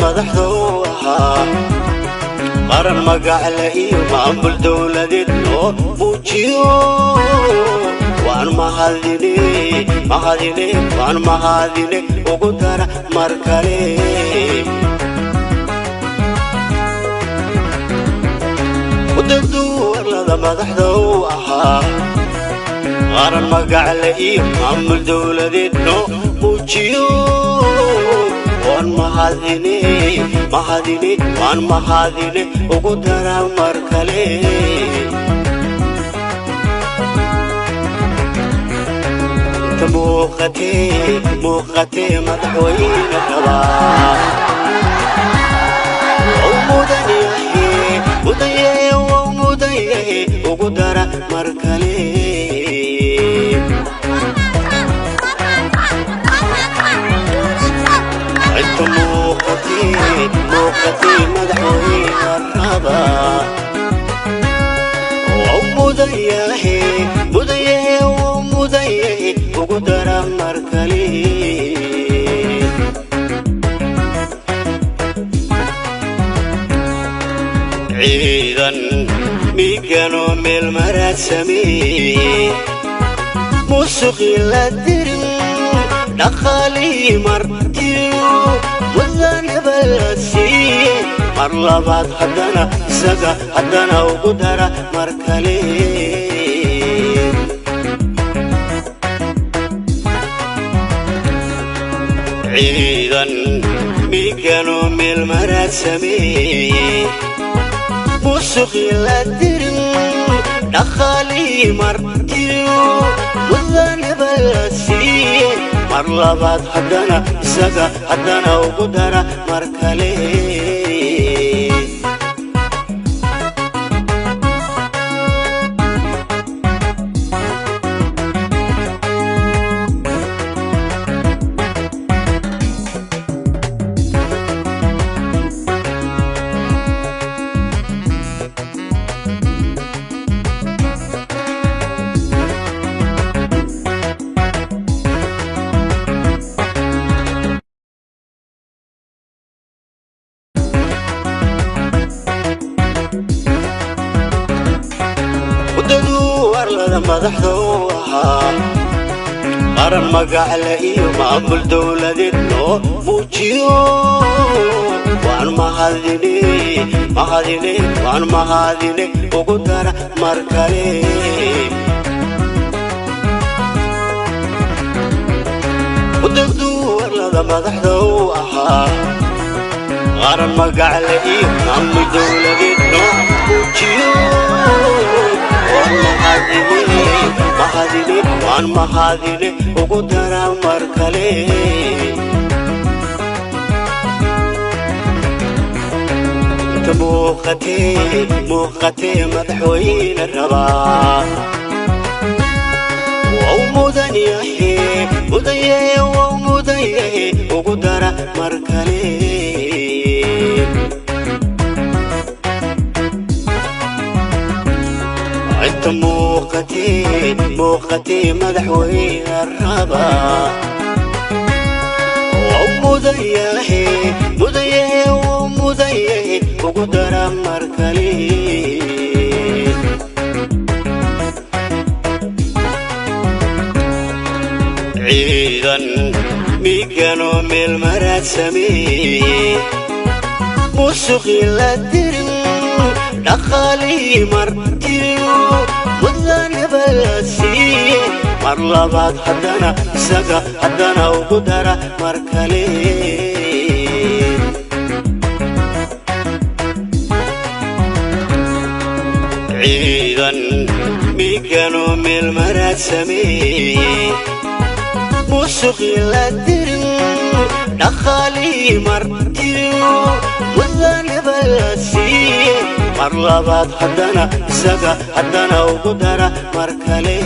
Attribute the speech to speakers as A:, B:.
A: Madaxda u ahaa qaran magacle iyo maamul dowladeed loo muujiyo. Waan mahadine, mahadine, waan mahadine, ugu dara mar kale. Muddaduu arlada madaxda u ahaa qaran magacle iyo maamul dowladeed noo muujiyo. Waan mahadine, mahadine, waan mahadine, ugu dara mar kale. Inta muuqatee, muuqatee madaxweyne rabaa, wau mudan yahe, mudan yahe, wau mudan yahe, ugu dara mar kale. Inta muuqatee, muuqatee madaxweyne rabaa, wau mudan yahe, mudan yahe, wau mudan yahe, ugu dara mar kale. Ciidan miganoo meel maraad sameeye, musuqii la dirin, dhaqaalihii martiyo mudanaba la siiye. Mar labaad haddana isaga, haddana ugu dara mar kale. Ciidan miganoo meel maraad sameeye, musuqii la dirin, dhaqaalihii martiyo mudanaba la siiye. Mar labaad haddana isaga, haddana ugu dara mar kale. Muddaduu arlada madaxda u ahaa qaran magacle iyo maamul dowladeed loo muujiyo. Waan mahadine, mahadine, waan mahadine, ugu dara mar kale. Muddaduu arlada madaxda u ahaa qaran magacle iyo maamul dowladeed loo muujiyo. Waan mahadine, mahadine, waan mahadine, ugu dara mar kale. Inta muuqatee, muuqatee madaxweyne rabaa, wau mudan yahe, mudan yahe, wau mudan yahe, ugu dara mar kale. Inta muuqatee, muuqatee madaxweyne rabaa, wau mudan yahe, mudan yahe, wau mudan yahe, ugu dara mar kale. Ciidan miganoo meel maraad sameeye, musuqii la dirin, dhaqaalihii martiyo mudanaba la siiye. Mar labaad haddana isaga, haddana ugu dara mar kale. Ciidan miganoo meel maraad sameeye, musuqii la dirin, dhaqaalihii martiyo mudanaba la siiye. Mar labaad haddana isaga, haddana ugu dara mar kale.